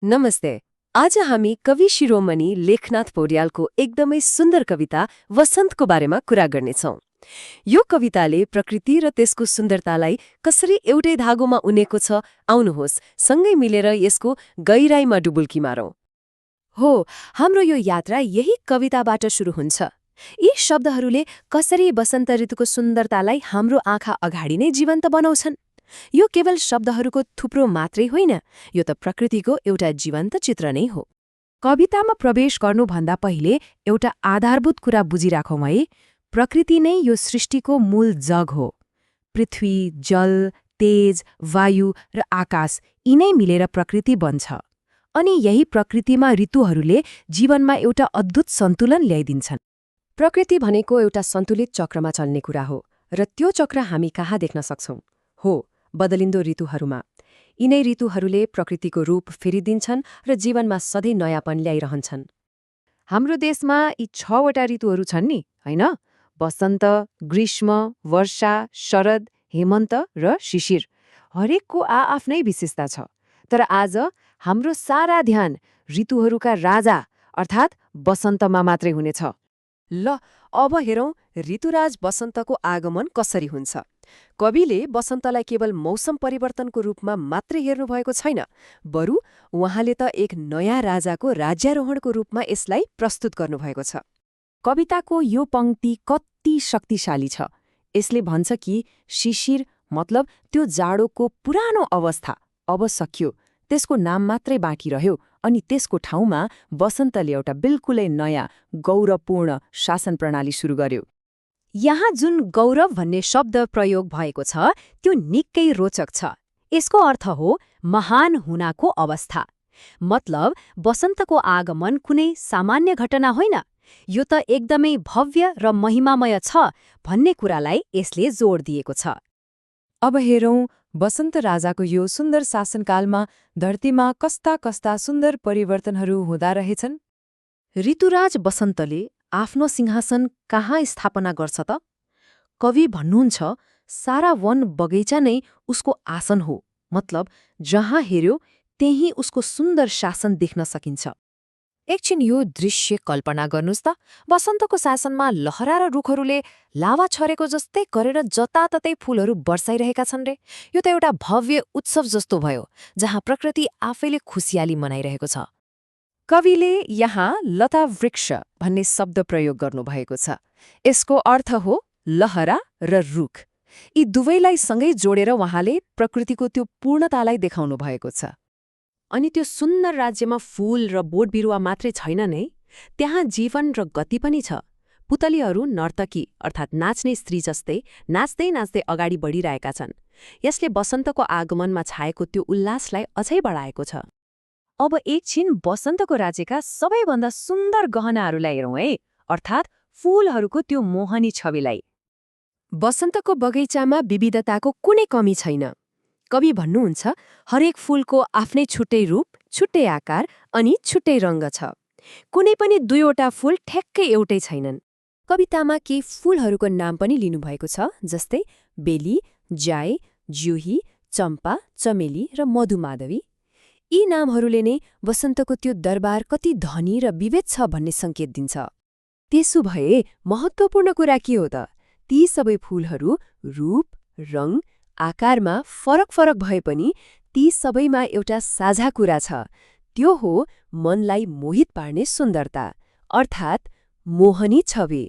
नमस्ते। आज हामी कवि शिरोमणि लेखनाथ पौड्यालको एकदमै सुन्दर कविता वसन्तको बारेमा कुरा गर्नेछौँ। यो कविताले प्रकृति र त्यसको सुन्दरतालाई कसरी एउटै धागोमा उनेको छ, आउनुहोस् सँगै मिलेर यसको गहिराईमा डुबुल्की मारौँ। हो, हाम्रो यो यात्रा यही कविताबाट सुरु हुन्छ। यी शब्दहरूले कसरी वसन्त ऋतुको सुन्दरतालाई हाम्रो आँखा अगाडि नै जीवन्त बनाउँछन्। यो केवल शब्दहरूको थुप्रो मात्रै होइन, यो त प्रकृतिको एउटा जीवन्त चित्र नै हो। कवितामा प्रवेश गर्नुभन्दा पहिले एउटा आधारभूत कुरा बुझिराखौँ है। प्रकृति नै यो सृष्टिको मूल जग हो। पृथ्वी, जल, तेज, वायु र आकाश यिनै मिलेर प्रकृति बन्छ। अनि यही प्रकृतिमा ऋतुहरूले जीवनमा एउटा अद्भुत सन्तुलन ल्याइदिन्छन्। प्रकृति भनेको एउटा सन्तुलित चक्रमा चल्ने कुरा हो, र त्यो चक्र हामी कहाँ देख्न सक्छौँ? हो, बदलिन्दो ऋतुहरूमा। यिनै ऋतुहरूले प्रकृतिको रूप फेरिदिन्छन् र जीवनमा सधैँ नयाँपन ल्याइरहन्छन्। हाम्रो देशमा यी 6वटा ऋतुहरू छन् नि, होइन? वसन्त, ग्रीष्म, वर्षा, शरद, हेमन्त र शिशिर। हरेकको आफ्नै विशेषता छ। तर आज हाम्रो सारा ध्यान ऋतुहरूका राजा अर्थात् वसन्तमा मात्रै हुनेछ। ल, अब हेरौँ ऋतुराज वसन्तको आगमन कसरी हुन्छ। कविले वसन्तलाई केवल मौसम परिवर्तनको रूपमा मात्रै हेर्नुभएको छैन, बरु उहाँले त एक नयाँ राजाको राज्यारोहणको रूपमा यसलाई प्रस्तुत गर्नुभएको छ। कविताको यो पंक्ति कति शक्तिशाली छ। यसले भन्छ कि शिशिर मतलब त्यो जाडोको पुरानो अवस्था अब सकियो, त्यसको नाम मात्रै बाँकी रह्यो, अनि त्यसको ठाउँमा वसन्तले एउटा बिल्कुलै नयाँ गौरवपूर्ण शासन प्रणाली सुरु गर्यो। यहाँ जुन गौरव भन्ने शब्द प्रयोग भएको छ त्यो निकै रोचक छ। यसको अर्थ हो महान हुनाको अवस्था। मतलब वसन्तको आगमन कुनै सामान्य घटना होइन, यो त एकदमै भव्य र महिमामय छ भन्ने कुरालाई यसले जोड दिएको छ। अब हेरौँ वसन्त राजाको यो सुन्दर शासनकालमा धरतीमा कस्ता कस्ता सुन्दर परिवर्तनहरू हुँदा रहेछन्। ऋतुराज वसन्तले आफ्नो सिंहासन कहाँ स्थापना गर्छ त? कवि भन्नुहुन्छ सारा वन बगैँचा नै उसको आसन हो। मतलब जहाँ हेर्यो त्यही उसको सुन्दर शासन देख्न सकिन्छ। एकछिन यो दृश्य कल्पना गर्नुस् त। वसन्तको शासनमा लहरा र रुखहरूले लावा छरेको जस्तै गरेर जताततै फूलहरू बर्साइरहेका छन् रे। यो त एउटा भव्य उत्सव जस्तो भयो, जहाँ प्रकृति आफैले खुसियाली मनाइरहेको छ। कविले यहाँ लता वृक्ष भन्ने शब्द प्रयोग गर्नुभएको छ। यसको अर्थ हो लहरा र रुख। यी दुवैलाई सँगै जोडेर उहाँले प्रकृतिको त्यो पूर्णतालाई देखाउनु भएको छ। अनि त्यो सुन्दर राज्यमा फूल र बोट बिरुवा मात्रै छैनन् है, त्यहाँ जीवन र गति पनि छ। पुतलीहरू नर्तकी अर्थात् नाच्ने स्त्री जस्तै नाच्दै नाच्दै अगाडि बढिरहेका छन्। यसले वसन्तको आगमनमा छाएको त्यो उल्लासलाई अझै बढाएको छ। अब एकछिन वसन्तको राज्यका सबैभन्दा सुन्दर गहनाहरूलाई हेरौँ है, अर्थात् फूलहरूको त्यो मोहनी छविलाई। वसन्तको बगैँचामा विविधताको कुनै कमी छैन। कवि भन्नुहुन्छ हरेक फूलको आफ्नै छुट्टै रूप, छुट्टै आकार अनि छुट्टै रङ्ग छ। कुनै पनि दुईवटा फूल ठ्याक्कै एउटै छैनन्। कवितामा केही फूलहरूको नाम पनि लिनुभएको छ, जस्तै बेली, जाई, जुही, चम्पा, चमेली र मधुमाधवी। यी नामहरूले नै वसन्तको त्यो दरबार कति धनी र विविध छ भन्ने सङ्केत दिन्छ। त्यसो भए महत्त्वपूर्ण कुरा के हो त? ती सबै फूलहरू रूप, रङ, आकारमा फरक फरक भए पनि ती सबैमा एउटा साझा कुरा छ। त्यो हो मनलाई मोहित पार्ने सुन्दरता, अर्थात् मोहनी छवि।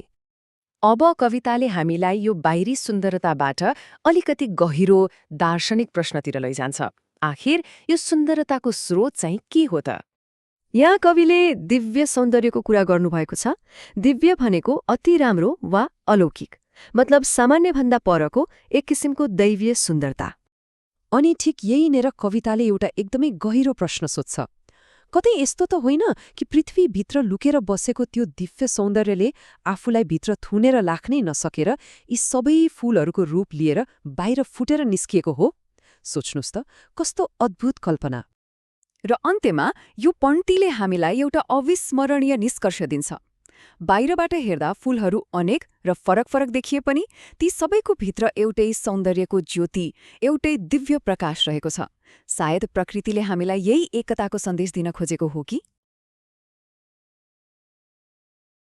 अब कविताले हामीलाई यो बाहिरी सुन्दरताबाट अलिकति गहिरो दार्शनिक प्रश्नतिर लैजान्छ। आखिर यो सुन्दरताको स्रोत चाहिँ के हो त? यहाँ कविले दिव्य सौन्दर्यको कुरा गर्नुभएको छ। दिव्य भनेको अति राम्रो वा अलौकिक, मतलब सामान्यभन्दा परको एक किसिमको दैवीय सुन्दरता। अनि ठिक यहीँनिर कविताले एउटा एकदमै गहिरो प्रश्न सोध्छ। कतै यस्तो त होइन कि पृथ्वीभित्र लुकेर बसेको त्यो दिव्य सौन्दर्यले आफूलाई भित्र थुनेर लाग्नै नसकेर यी सबै फूलहरूको रूप लिएर बाहिर फुटेर निस्किएको हो? सोच्नुस् त, कस्तो अद्भुत कल्पना। र अन्त्यमा यो पङ्क्तिले हामीलाई एउटा अविस्मरणीय निष्कर्ष दिन्छ। बाहिरबाट हेर्दा फूलहरू अनेक र फरक फरक देखिए पनि ती सबैको भित्र एउटै सौन्दर्यको ज्योति, एउटै दिव्य प्रकाश रहेको छ। सायद प्रकृतिले हामीलाई यही एकताको सन्देश दिन खोजेको हो कि